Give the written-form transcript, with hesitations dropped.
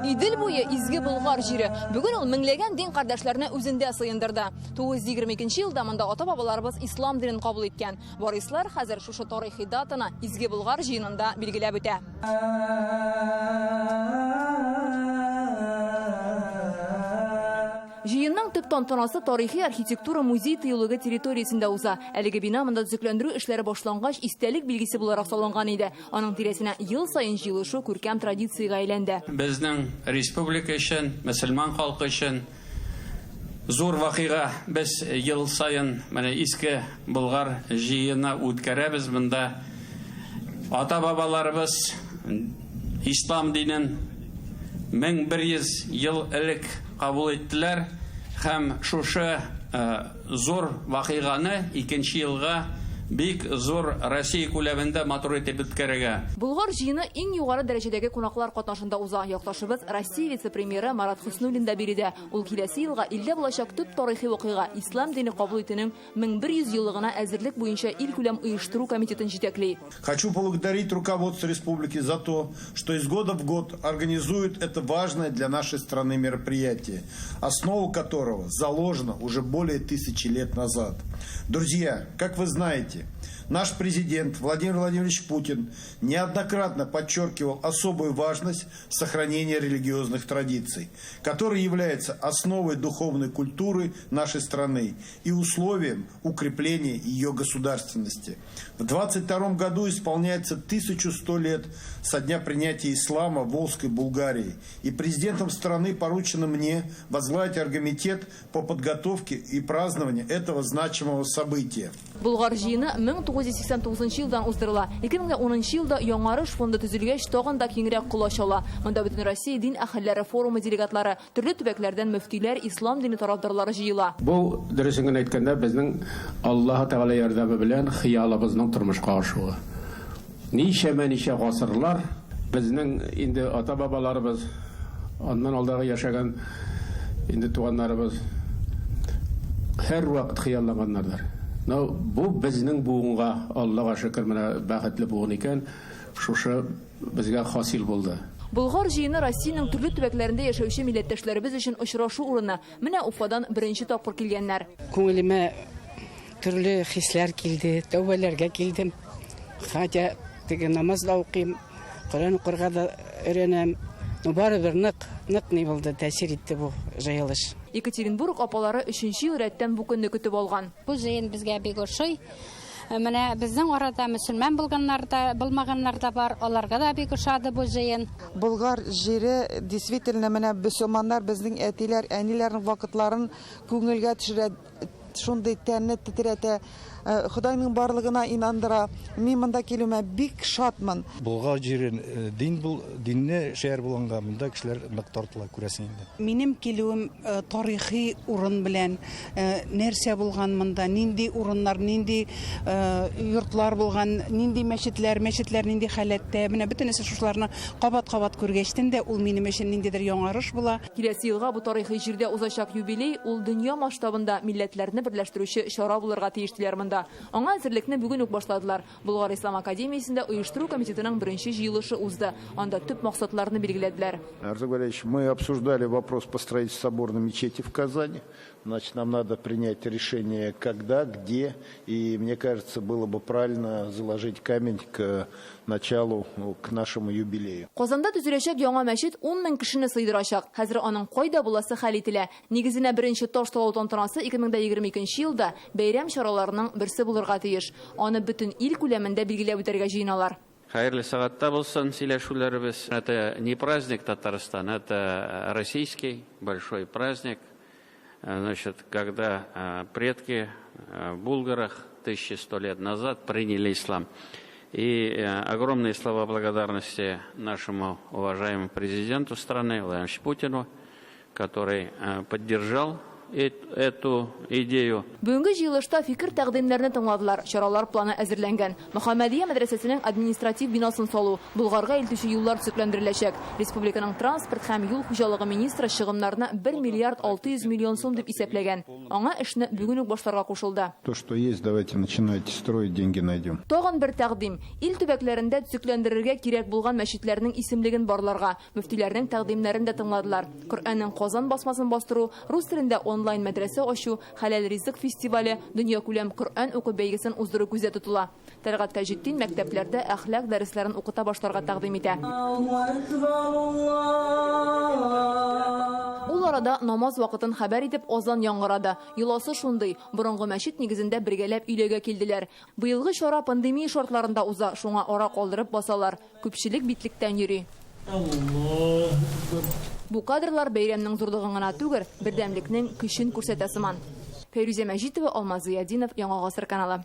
Идел буе изге Болгар җире. Бүген ул меңләгән дин кардәшләрне үзендә сыендырды. 922 елда монда ата-бабаларыбыз ислам динен кабул иткән. Варислар хәзер шушы тарихи датаны изге Болгар җыенында билгеләп үтә. Җыенның төп тантанасы тарихи архитектура музей тыюлыгы территориясендә уза. Әлеге бина монда төзекләндерү эшләре башлангач истәлек билгесе буларак салынган иде. Аның тирәсенә ел саен җыелышу күркәм традициягә әйләнде. Безнең республика өчен, мөселман халкы өчен зур вакыйга. Без ел саен менә Иске Болгар җыены үткәрәбез. Монда ата-бабаларыбыз ислам динен 1100 ел элек кабул иттеләр һәм шушы зур вакыйганы икенче елга бик зур Россия күләмендә матур итеп үткәрергә. Болгар җыены иң югары дәрәҗәдәге кунаклар катнашында уза. Якташыбыз Россия вице-премьеры Марат Хөснуллин да биредә. Ул киләсе елга илдә булачак төп тарихи вакыйга ислам дине кабул итүнең 1100 еллыгына әзерлек буенча илкүләм оештыру комитетын җитәкли. Хочу поблагодарить руководство республики за то, что из года в год организует это важное для нашей страны мероприятие, основа которого заложена уже более 1000 лет назад. Друзья, как вы знаете, наш президент Владимир Владимирович Путин неоднократно подчеркивал особую важность сохранения религиозных традиций, которые являются основой духовной культуры нашей страны и условием укрепления ее государственности. В 22 году исполняется 1100 лет со дня принятия ислама в Волжской Булгарии, и президентом страны поручено мне возглавить оргкомитет по подготовке и празднованию этого значимого события. Болгар җыены 1989 елдан уздырыла. 2010 елда Яңарыш фонды төзелгәч, тагын да киңрәк колач ала. Монда бөтен Россия дин әһелләре форумы делегатлары, төрле төбәкләрдән мөфтиләр, ислам дине тарафдарлары җыела. Бу, дөресен генә әйткәндә, безнең Аллаһы Тәгалә ярдәме белән хыялыбызның тормышка ашуы. Ничәмә-ничә гасырлар безнең инде ата-бабаларыбыз, аннан алдагы яшәгән инде туганнарыбыз һәрвакыт хыялланганнардыр. Но бу безнең буынга, Аллага шөкер, менә бәхетле буын икән, шушы безгә хасил булды. Болгар җыены Россиянең төрле төбәкләрендә яшәүче милләттәшләребез өчен очрашу урыны. Менә Уфадан беренче тапкыр килгәннәр. Күңелемә төрле хисләр килде, тәүбәләргә килдем. Хотя теге намаз да укыйм, Коръән укырга да өйрәнәм. Но барыбер нык, нык ни булды, тәэсир итте бу җыелыш. Екатеринбург апалары өченче ел рәттән бу көнне көтеп алган. Бу җыен безгә бик ошый. Менә безнең арада мөселман булганнар да, булмаганнар да бар, аларга да бик ошады бу җыен. Болгар җире действительно менә мөселманнар безнең әтиләр, әниләрнең вакытларын күңелгә төшерә, шундый тәнне тетрәтә, Ходайның барлыгына инандыра. Мин монда килүемә бик шатмын. Болгар җире дин бул, динне шәһәр булганга монда кешеләр нык тартыла, күрәсең инде. Минем килүем тарихи урын белән, нәрсә булган монда, нинди урыннар, нинди йортлар булган, нинди мәчетләр, мәчетләр нинди халәттә. Менә бөтенесе шушыларны кабат-кабат күргәчтен дә ул минем өчен ниндидер яңарыш була. Киләсе елга бу тарихи җирдә узачак юбилей ул дөнья масштабында милләтләрне берләштерүче чара булырга тиеш диләр монда. Аңа әзерлекне бүген үк башладылар. Болгар Ислам академиясендә оештыру комитетының беренче җыелышы узды. Анда төп максатларны билгеләделәр. Артур Валерьевич, мы обсуждали вопрос по строительству соборной мечети в Казани. Значит, нам надо принять решение, когда, где. И, мне кажется, было бы правильно заложить камень к началу, к нашему юбилею. Казанда төзеләчәк яңа мәчет 10 мең кешене сыйдырачак. Хәзер аның кайда буласы хәл ителә. Нигезенә беренче таш салу тантанасы 2022 елда бәйрәм чараларының берсе булырга тиеш. Аны бөтен ил күләмендә билгеләп үтәргә җыеналар. Хәерле сәгатьтә булсын сөйләшүләребез. Это не праздник Татарстана, это российский большой праздник. Значит, когда предки в Булгарах 1100 лет назад приняли ислам. И огромные слова благодарности нашему уважаемому президенту страны Владимиру Путину, который поддержал эту идею. Бүгенге җыелышта фикер-тәкъдимнәрне тыңладылар, чаралар планы әзерләнгән. Мөхәммәдия мәдрәсәсенең административ бинасын салу, Болгарга илтүче юллар төзекләндереләчәк. Республиканың транспорт һәм юл хуҗалыгы министры чыгымнарны 1 миллиард 600 миллион сум дип исәпләгән. Аңа эшне бүген үк башларга кушылды. То, что есть, давайте начинать строить, деньги найдем. Тагын бер тәкъдим. Ил төбәкләрендә төзекләндерергә кирәк булган мәчетләрнең исемлеген барларга. Мөфтиләрнең тәкъдимнәрен дә тыңладылар. Коръәннең Казан басмасын бастыру, рус телендә онлайн мәдрәсә ачу, хәләл ризык фестивале, дөньякүләм Коръән уку бәйгесен уздыру күздә тотыла. Тәлгать Таҗетдин мәктәпләрдә әхлак дәресләрен укыта башларга тәкъдим итә. Ул арада намаз вакытын хәбәр итеп азан яңгырады. Йоласы шундый, борынгы мәчет нигезендә бергәләп өйләгә килделәр. Быелгы чара пандемия шартларында уза, шуңа ара калдырып басалар. Күпчелек битлектән йөри. Бу кадрлар бәйрәмнең зурлыгын гына түгел, бердәмлекнең көчен күрсәтә сыман. Фәйрүзә Мәҗитова, Алмаз Зыятдинов, Яңа Гасыр каналы.